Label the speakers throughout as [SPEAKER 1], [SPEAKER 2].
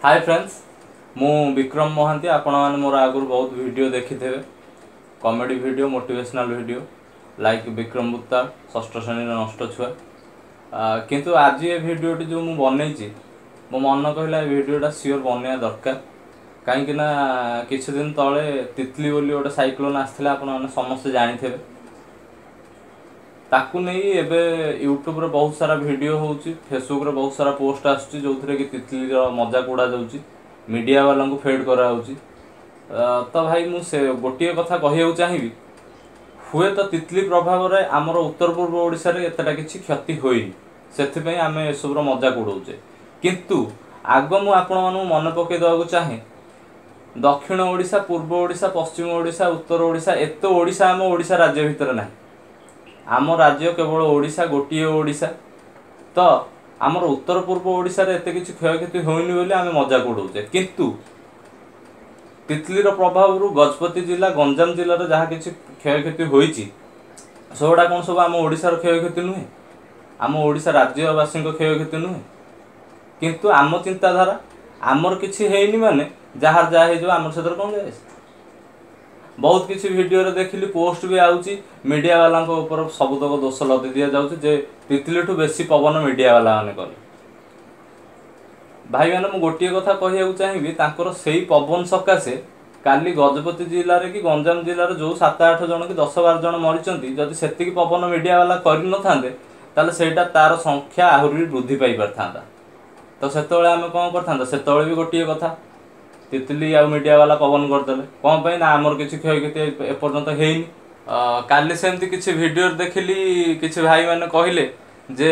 [SPEAKER 1] ହାଏ friends, ମୁଁ ବିକ୍ରମ ମହାନ୍ତି। ଆପଣମାନେ ମୋର ଆଗରୁ ବହୁତ ଭିଡ଼ିଓ ଦେଖିଥିବେ, comedy video, motivational video, like Bikram ବୁତ୍ତା, ଷଷ୍ଠ ଶ୍ରେଣୀର ନଷ୍ଟ ଛୁଆ। କିନ୍ତୁ ଆଜି ଏ ଭିଡ଼ିଓଟି ଯେଉଁ ମୁଁ ବନେଇଛି, ମୋ ମନ କହିଲା ଏ ଭିଡ଼ିଓଟା ସିଓର ବନେଇବା ଦରକାର। କାହିଁକି ନା କିଛି ଦିନ ତଳେ ତିତଲି ବୋଲି ଗୋଟେ ସାଇକ୍ଲୋନ୍ ଆସିଥିଲା, ଆପଣମାନେ ସମସ୍ତେ ଜାଣିଥିବେ। ତାକୁ ନେଇ ଏବେ ୟୁଟ୍ୟୁବରେ ବହୁତ ସାରା ଭିଡ଼ିଓ ହେଉଛି, ଫେସବୁକ୍ରେ ବହୁତ ସାରା ପୋଷ୍ଟ ଆସୁଛି, ଯେଉଁଥିରେ କି ତିତଲିର ମଜାକ ଉଡ଼ାଯାଉଛି, ମିଡ଼ିଆ ବାଲାଙ୍କୁ ଫେଡ଼୍ କରାହେଉଛି। ତ ଭାଇ, ମୁଁ ସେ ଗୋଟିଏ କଥା କହିବାକୁ ଚାହିଁବି, ହୁଏତ ତିତଲି ପ୍ରଭାବରେ ଆମର ଉତ୍ତର ପୂର୍ବ ଓଡ଼ିଶାରେ ଏତେଟା କିଛି କ୍ଷତି ହୋଇନି, ସେଥିପାଇଁ ଆମେ ଏସବୁର ମଜାକ ଉଡ଼ଉଛେ। କିନ୍ତୁ ଆଗ ମୁଁ ଆପଣମାନଙ୍କୁ ମନେ ପକାଇ ଦେବାକୁ ଚାହେଁ, ଦକ୍ଷିଣ ଓଡ଼ିଶା, ପୂର୍ବ ଓଡ଼ିଶା, ପଶ୍ଚିମ ଓଡ଼ିଶା, ଉତ୍ତର ଓଡ଼ିଶା, ଏତେ ଓଡ଼ିଶା ଆମ ଓଡ଼ିଶା ରାଜ୍ୟ ଭିତରେ ନାହିଁ। ଆମ ରାଜ୍ୟ କେବଳ ଓଡ଼ିଶା, ଗୋଟିଏ ଓଡ଼ିଶା। ତ ଆମର ଉତ୍ତର ପୂର୍ବ ଓଡ଼ିଶାରେ ଏତେ କିଛି କ୍ଷୟକ୍ଷତି ହୋଇନି ବୋଲି ଆମେ ମଜାକ ଉଡ଼ଉଛେ। କିନ୍ତୁ ତିତଲିର ପ୍ରଭାବରୁ ଗଜପତି ଜିଲ୍ଲା, ଗଞ୍ଜାମ ଜିଲ୍ଲାରେ ଯାହା କିଛି କ୍ଷୟକ୍ଷତି ହୋଇଛି, ସେଗୁଡ଼ା କ'ଣ ସବୁ ଆମ ଓଡ଼ିଶାର କ୍ଷୟକ୍ଷତି ନୁହେଁ? ଆମ ଓଡ଼ିଶା ରାଜ୍ୟବାସୀଙ୍କ କ୍ଷୟକ୍ଷତି ନୁହେଁ? କିନ୍ତୁ ଆମ ଚିନ୍ତାଧାରା, ଆମର କିଛି ହେଇନି ମାନେ ଯାହାର ଯାହା ହେଇଯିବ, ଆମର ସେଥିରେ କ'ଣ ଯାଏ ଆସେ? ବହୁତ କିଛି ଭିଡ଼ିଓରେ ଦେଖିଲି, ପୋଷ୍ଟ ବି ଆଉଛି, ମିଡ଼ିଆ ବାଲାଙ୍କ ଉପରେ ସବୁତକ ଦୋଷ ଲଦି ଦିଆଯାଉଛି ଯେ ତିତଲିଠୁ ବେଶୀ ପବନ ମିଡ଼ିଆ ବାଲା ମାନେ କଲେ। ଭାଇମାନେ, ମୁଁ ଗୋଟିଏ କଥା କହିବାକୁ ଚାହିଁବି, ତାଙ୍କର ସେଇ ପବନ ସକାଶେ କାଲି ଗଜପତି ଜିଲ୍ଲାରେ କି ଗଞ୍ଜାମ ଜିଲ୍ଲାରେ ଯେଉଁ 7 8 ଜଣ କି 10 12 ଜଣ ମରିଛନ୍ତି, ଯଦି ସେତିକି ପବନ ମିଡ଼ିଆ ବାଲା କରିନଥାନ୍ତେ, ତାହେଲେ ସେଇଟା ତାର ସଂଖ୍ୟା ଆହୁରି ବୃଦ୍ଧି ପାଇପାରିଥାନ୍ତା। ତ ସେତେବେଳେ ଆମେ କ'ଣ କରିଥାନ୍ତେ? ସେତେବେଳେ ବି ଗୋଟିଏ କଥା, ତିତଲି ଆଉ ମିଡ଼ିଆ ବାଲା ପବନ କରିଦେଲେ। କ'ଣ ପାଇଁ ନା ଆମର କିଛି କ୍ଷୟକ୍ଷତି ଏପର୍ଯ୍ୟନ୍ତ ହେଇନି। କାଲି ସେମିତି କିଛି ଭିଡ଼ିଓରେ ଦେଖିଲି, କିଛି ଭାଇମାନେ କହିଲେ ଯେ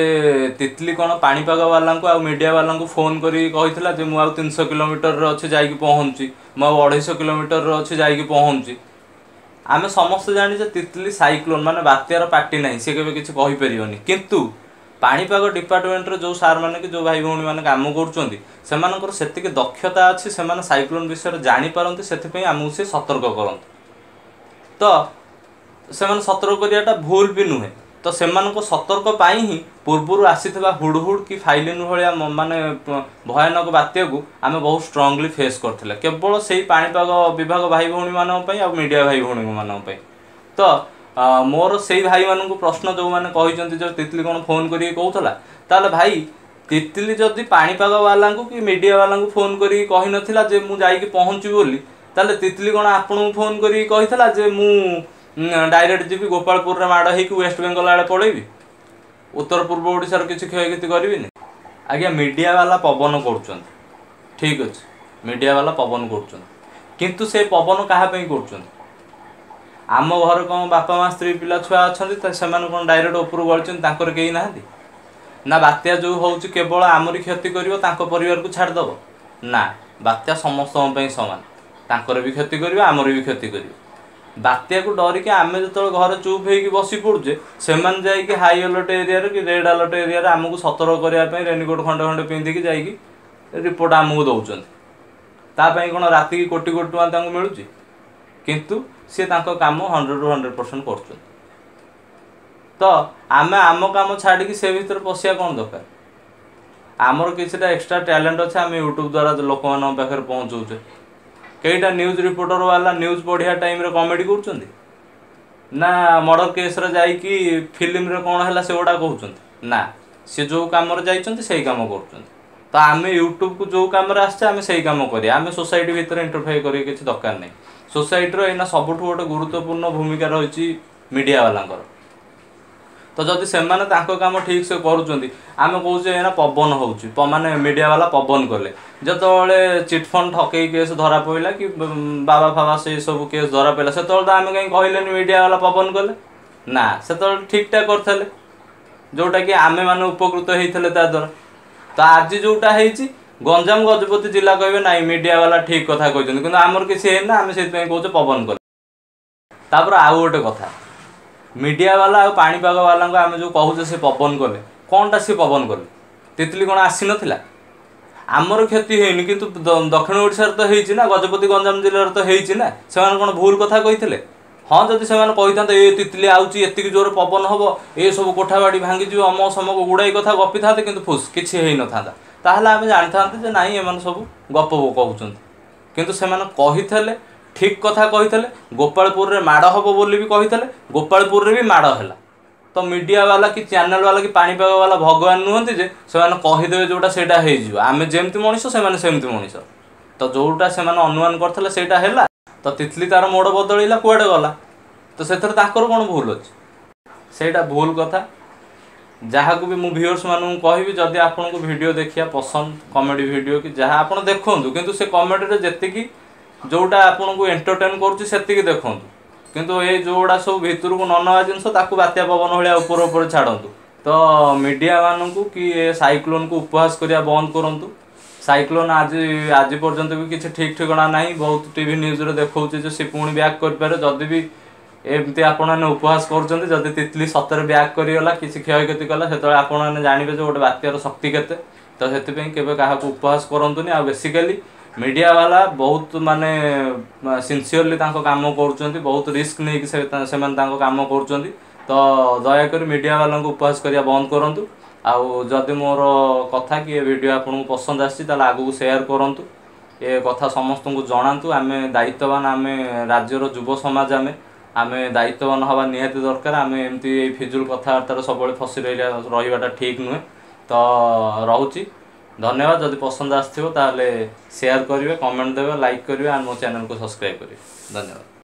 [SPEAKER 1] ତିତଲି କ'ଣ ପାଣିପାଗ ବାଲାଙ୍କୁ ଆଉ ମିଡ଼ିଆ ବାଲାଙ୍କୁ ଫୋନ୍ କରିକି କହିଥିଲା ଯେ ମୁଁ ଆଉ 300 କିଲୋମିଟରରେ ଅଛି ଯାଇକି ପହଞ୍ଚୁଛି, ମୁଁ ଆଉ 250 କିଲୋମିଟରରେ ଅଛି ଯାଇକି ପହଞ୍ଚୁଛି। ଆମେ ସମସ୍ତେ ଜାଣିଛେ ତିତଲି ସାଇକ୍ଲୋନ୍, ମାନେ ବାତ୍ୟାର ପାଟି ନାହିଁ, ସେ କେବେ କିଛି କହିପାରିବନି। କିନ୍ତୁ ପାଣିପାଗ ଡିପାର୍ଟମେଣ୍ଟରେ ଯେଉଁ ସାର୍ମାନେ କି ଯେଉଁ ଭାଇ ଭଉଣୀମାନେ କାମ କରୁଛନ୍ତି, ସେମାନଙ୍କର ସେତିକି ଦକ୍ଷତା ଅଛି, ସେମାନେ ସାଇକ୍ଲୋନ୍ ବିଷୟରେ ଜାଣିପାରନ୍ତି, ସେଥିପାଇଁ ଆମକୁ ସେ ସତର୍କ କରନ୍ତି। ତ ସେମାନେ ସତର୍କ କରିବାଟା ଭୁଲ ବି ନୁହେଁ। ତ ସେମାନଙ୍କ ସତର୍କ ପାଇଁ ହିଁ ପୂର୍ବରୁ ଆସିଥିବା ହୁଡ଼ହୁଡ଼ କି ଫାଇଲିନ୍ ଭଳିଆ ମାନେ ଭୟାନକ ବାତ୍ୟାକୁ ଆମେ ବହୁତ ଷ୍ଟ୍ରଙ୍ଗଲି ଫେସ୍ କରିଥିଲେ, କେବଳ ସେଇ ପାଣିପାଗ ବିଭାଗ ଭାଇ ଭଉଣୀମାନଙ୍କ ପାଇଁ ଆଉ ମିଡ଼ିଆ ଭାଇ ଭଉଣୀମାନଙ୍କ ପାଇଁ। ତ ମୋର ସେଇ ଭାଇମାନଙ୍କୁ ପ୍ରଶ୍ନ, ଯେଉଁମାନେ କହିଛନ୍ତି ଯେ ତିତଲି କ'ଣ ଫୋନ୍ କରିକି କହୁଥିଲା, ତାହେଲେ ଭାଇ, ତିତଲି ଯଦି ପାଣିପାଗ ବାଲାଙ୍କୁ କି ମିଡ଼ିଆ ବାଲାଙ୍କୁ ଫୋନ୍ କରିକି କହିନଥିଲା ଯେ ମୁଁ ଯାଇକି ପହଞ୍ଚିବି ବୋଲି, ତାହେଲେ ତିତଲି କ'ଣ ଆପଣଙ୍କୁ ଫୋନ୍ କରିକି କହିଥିଲା ଯେ ମୁଁ ଡାଇରେକ୍ଟ ଯିବି ଗୋପାଳପୁରରେ ମାଡ଼ ହେଇକି ୱେଷ୍ଟ ବେଙ୍ଗଲ ଆଡ଼େ ପଳେଇବି, ଉତ୍ତର ପୂର୍ବ ଓଡ଼ିଶାର କିଛି କ୍ଷୟକ୍ଷତି କରିବିନି? ଆଜ୍ଞା, ମିଡ଼ିଆ ବାଲା ପବନ କରୁଛନ୍ତି, ଠିକ୍ ଅଛି, ମିଡ଼ିଆ ବାଲା ପବନ କରୁଛନ୍ତି, କିନ୍ତୁ ସେ ପବନ କାହା ପାଇଁ କରୁଛନ୍ତି? ଆମ ଘରେ କ'ଣ ବାପା ମା, ସ୍ତ୍ରୀ, ପିଲା ଛୁଆ ଅଛନ୍ତି? ତ ସେମାନେ କ'ଣ ଡାଇରେକ୍ଟ ଉପରକୁ ଗଳିଛନ୍ତି? ତାଙ୍କର କେହି ନାହାନ୍ତି ନା? ବାତ୍ୟା ଯେଉଁ ହେଉଛି କେବଳ ଆମରି କ୍ଷତି କରିବ, ତାଙ୍କ ପରିବାରକୁ ଛାଡ଼ିଦେବ? ନା, ବାତ୍ୟା ସମସ୍ତଙ୍କ ପାଇଁ ସମାନ। ତାଙ୍କର ବି କ୍ଷତି କରିବ, ଆମର ବି କ୍ଷତି କରିବ। ବାତ୍ୟାକୁ ଡରିକି ଆମେ ଯେତେବେଳେ ଘରେ ଚୁପ୍ ହେଇକି ବସି ପଡ଼ୁଛେ, ସେମାନେ ଯାଇକି ହାଇ ଆଲର୍ଟ ଏରିଆରେ କି ରେଡ୍ ଆଲର୍ଟ ଏରିଆରେ ଆମକୁ ସତର୍କ କରିବା ପାଇଁ ରେନିକୋଟ୍ ଖଣ୍ଡେ ଖଣ୍ଡେ ପିନ୍ଧିକି ଯାଇକି ରିପୋର୍ଟ ଆମକୁ ଦେଉଛନ୍ତି। ତା ପାଇଁ କ'ଣ ରାତିକି କୋଟି କୋଟି ଟଙ୍କା ତାଙ୍କୁ ମିଳୁଛି? କିନ୍ତୁ ସିଏ ତାଙ୍କ କାମ 100ରୁ 100% କରୁଛନ୍ତି। ତ ଆମେ ଆମ କାମ ଛାଡ଼ିକି ସେ ଭିତରେ ପଶିବା କ'ଣ ଦରକାର? ଆମର କିଛିଟା ଏକ୍ସଟ୍ରା ଟ୍ୟାଲେଣ୍ଟ ଅଛି, ଆମେ ୟୁଟ୍ୟୁବ୍ ଦ୍ୱାରା ଲୋକମାନଙ୍କ ପାଖରେ ପହଞ୍ଚଉଛେ। କେଇଟା ନ୍ୟୁଜ୍ ରିପୋର୍ଟର ବାଲା ନ୍ୟୁଜ୍ ପଢ଼ିବା ଟାଇମ୍ରେ କମେଡ଼ି କରୁଛନ୍ତି ନା ମର୍ଡ଼ର କେସ୍ରେ ଯାଇକି ଫିଲ୍ମରେ କ'ଣ ହେଲା ସେଗୁଡ଼ା କହୁଛନ୍ତି? ନା, ସେ ଯେଉଁ କାମରେ ଯାଇଛନ୍ତି ସେଇ କାମ କରୁଛନ୍ତି। ତ ଆମେ ୟୁଟ୍ୟୁବକୁ ଯେଉଁ କାମରେ ଆସିଛେ, ଆମେ ସେଇ କାମ କରିବା। ଆମେ ସୋସାଇଟି ଭିତରେ ଇଣ୍ଟରଫିୟର କରିବା କିଛି ଦରକାର ନାହିଁ। ସୋସାଇଟିର ଏଇନା ସବୁଠୁ ଗୋଟେ ଗୁରୁତ୍ୱପୂର୍ଣ୍ଣ ଭୂମିକା ରହିଛି ମିଡ଼ିଆ ବାଲାଙ୍କର। ତ ଯଦି ସେମାନେ ତାଙ୍କ କାମ ଠିକ୍ ସେ କରୁଛନ୍ତି, ଆମେ କହୁଛେ ଏଇନା ପବନ ହେଉଛି, ମାନେ ମିଡ଼ିଆ ବାଲା ପବନ କଲେ। ଯେତେବେଳେ ଚିଟଫଣ୍ଡ ଠକେଇ କେସ୍ ଧରା ପଡ଼ିଲା କି ବାବା ଫାବା ସେଇ ସବୁ କେସ୍ ଧରା ପଡ଼ିଲା, ସେତେବେଳେ ତ ଆମେ କାହିଁ କହିଲେନି ମିଡ଼ିଆ ବାଲା ପବନ କଲେ? ନା, ସେତେବେଳେ ଠିକ୍ଠାକ୍ କରିଥିଲେ, ଯେଉଁଟାକି ଆମେମାନେ ଉପକୃତ ହେଇଥିଲେ ତା ଦ୍ୱାରା। ତ ଆଜି ଯେଉଁଟା ହେଇଛି ଗଞ୍ଜାମ ଗଜପତି ଜିଲ୍ଲା, କହିବେ ନାଇଁ ମିଡ଼ିଆ ବାଲା ଠିକ୍ କଥା କହିଛନ୍ତି, କିନ୍ତୁ ଆମର କିଛି ହେଇନି ନା, ଆମେ ସେଥିପାଇଁ କହୁଛେ ପବନ କଲେ। ତାପରେ ଆଉ ଗୋଟେ କଥା, ମିଡ଼ିଆ ବାଲା ଆଉ ପାଣିପାଗ ବାଲାଙ୍କୁ ଆମେ ଯେଉଁ କହୁଛେ ସେ ପବନ କଲେ, କ'ଣଟା ସେ ପବନ କଲେ? ତିତଲି କ'ଣ ଆସିନଥିଲା? ଆମର କ୍ଷତି ହେଇନି, କିନ୍ତୁ ଦକ୍ଷିଣ ଓଡ଼ିଶାରେ ତ ହେଇଛି ନା, ଗଜପତି ଗଞ୍ଜାମ ଜିଲ୍ଲାରେ ତ ହେଇଛି ନା। ସେମାନେ କ'ଣ ଭୁଲ କଥା କହିଥିଲେ? ହଁ, ଯଦି ସେମାନେ କହିଥାନ୍ତେ ଏ ତିତଲି ଆଉଛି, ଏତିକି ଜୋରେ ପବନ ହବ, ଏ ସବୁ କୋଠାବାଡ଼ି ଭାଙ୍ଗିଯିବ, ଅମକ ସମକ ଗୁଡ଼ାଏ କଥା ଗପିଥାନ୍ତେ, କିନ୍ତୁ ଫୁସ୍ କିଛି ହେଇନଥାନ୍ତା, ତାହେଲେ ଆମେ ଜାଣିଥାନ୍ତେ ଯେ ନାଇଁ, ଏମାନେ ସବୁ ଗପ କହୁଛନ୍ତି। କିନ୍ତୁ ସେମାନେ କହିଥିଲେ, ଠିକ୍ କଥା କହିଥିଲେ। ଗୋପାଳପୁରରେ ମାଡ଼ ହେବ ବୋଲି ବି କହିଥିଲେ, ଗୋପାଳପୁରରେ ବି ମାଡ଼ ହେଲା। ତ ମିଡ଼ିଆ ବାଲା କି ଚ୍ୟାନେଲ୍ ବାଲା କି ପାଣିପାଗ ବାଲା ଭଗବାନ ନୁହନ୍ତି ଯେ ସେମାନେ କହିଦେବେ ଯେଉଁଟା ସେଇଟା ହେଇଯିବ। ଆମେ ଯେମିତି ମଣିଷ, ସେମାନେ ସେମିତି ମଣିଷ। ତ ଯେଉଁଟା ସେମାନେ ଅନୁମାନ କରିଥିଲେ ସେଇଟା ହେଲା। ତ ତିତଲି ତାର ମୋଡ଼ ବଦଳିଲା, କୁଆଡ଼େ ଗଲା, ତ ସେଥିରେ ତାଙ୍କର କ'ଣ ଭୁଲ ଅଛି? ସେଇଟା ଭୁଲ କଥା। ଯାହାକୁ ବି ମୁଁ ଭିଉଅର୍ସ ମାନଙ୍କୁ କହିବି, ଯଦି ଆପଣଙ୍କୁ ଭିଡ଼ିଓ ଦେଖିବା ପସନ୍ଦ, କମେଡ଼ି ଭିଡ଼ିଓ କି ଯାହା, ଆପଣ ଦେଖନ୍ତୁ, କିନ୍ତୁ ସେ କମେଡ଼ିରେ ଯେତିକି ଯେଉଁଟା ଆପଣଙ୍କୁ ଏଣ୍ଟରଟେନ୍ କରୁଛି ସେତିକି ଦେଖନ୍ତୁ। କିନ୍ତୁ ଏଇ ଯେଉଁଗୁଡ଼ା ସବୁ ଭିତରକୁ ନ ନେବା ଜିନିଷ, ତାକୁ ବାତ୍ୟା ପବନ ଭଳିଆ ଉପରେ ଉପରେ ଛାଡ଼ନ୍ତୁ। ତ ମିଡ଼ିଆ ମାନଙ୍କୁ କି ଏ ସାଇକ୍ଲୋନକୁ ଉପହାସ କରିବା ବନ୍ଦ କରନ୍ତୁ। ସାଇକ୍ଲୋନ ଆଜି ପର୍ଯ୍ୟନ୍ତ ବି କିଛି ଠିକ୍ ଠିକଣା ନାହିଁ। ବହୁତ ଟିଭି ନ୍ୟୁଜ୍ରେ ଦେଖାଉଛି ଯେ ସେ ପୁଣି ବ୍ୟାକ୍ କରିପାରେ। ଯଦି ବି ଏମିତି ଆପଣମାନେ ଉପହାସ କରୁଛନ୍ତି, ଯଦି ତିତଲି ସତରେ ବ୍ୟାକ୍ କରିଗଲା, କିଛି କ୍ଷୟକ୍ଷତି କଲା, ସେତେବେଳେ ଆପଣମାନେ ଜାଣିବେ ଯେ ଗୋଟେ ବାତ୍ୟାର ଶକ୍ତି କେତେ। ତ ସେଥିପାଇଁ କେବେ କାହାକୁ ଉପହାସ କରନ୍ତୁନି। ଆଉ ବେସିକାଲି ମିଡ଼ିଆ ବାଲା ବହୁତ ମାନେ ସିନସିୟରଲି ତାଙ୍କ କାମ କରୁଛନ୍ତି, ବହୁତ ରିସ୍କ ନେଇକି ସେମାନେ ତାଙ୍କ କାମ କରୁଛନ୍ତି। ତ ଦୟାକରି ମିଡ଼ିଆ ବାଲାଙ୍କୁ ଉପହାସ କରିବା ବନ୍ଦ କରନ୍ତୁ। ଆଉ ଯଦି ମୋର କଥା କି ଏ ଭିଡ଼ିଓ ଆପଣଙ୍କୁ ପସନ୍ଦ ଆସିଛି, ତାହେଲେ ଆଗକୁ ସେୟାର କରନ୍ତୁ, ଏ କଥା ସମସ୍ତଙ୍କୁ ଜଣାନ୍ତୁ। ଆମେ ଦାୟିତ୍ୱବାନ, ଆମେ ରାଜ୍ୟର ଯୁବ ସମାଜ, ଆମେ ଦାୟିତ୍ୱବାନ ହେବା ନିହାତି ଦରକାର। ଆମେ ଏମିତି ଏଇ ଫିଜୁଲ କଥାବାର୍ତ୍ତାରେ ସବୁବେଳେ ଫସି ରହିବାଟା ଠିକ୍ ନୁହେଁ। ତ ରହୁଛି, ଧନ୍ୟବାଦ। ଯଦି ପସନ୍ଦ ଆସିଥିବ ତାହେଲେ ସେୟାର କରିବେ, କମେଣ୍ଟ ଦେବେ, ଲାଇକ୍ କରିବେ, ଆଣ୍ଡ ମୋ ଚ୍ୟାନେଲକୁ ସବସ୍କ୍ରାଇବ୍ କରିବେ। ଧନ୍ୟବାଦ।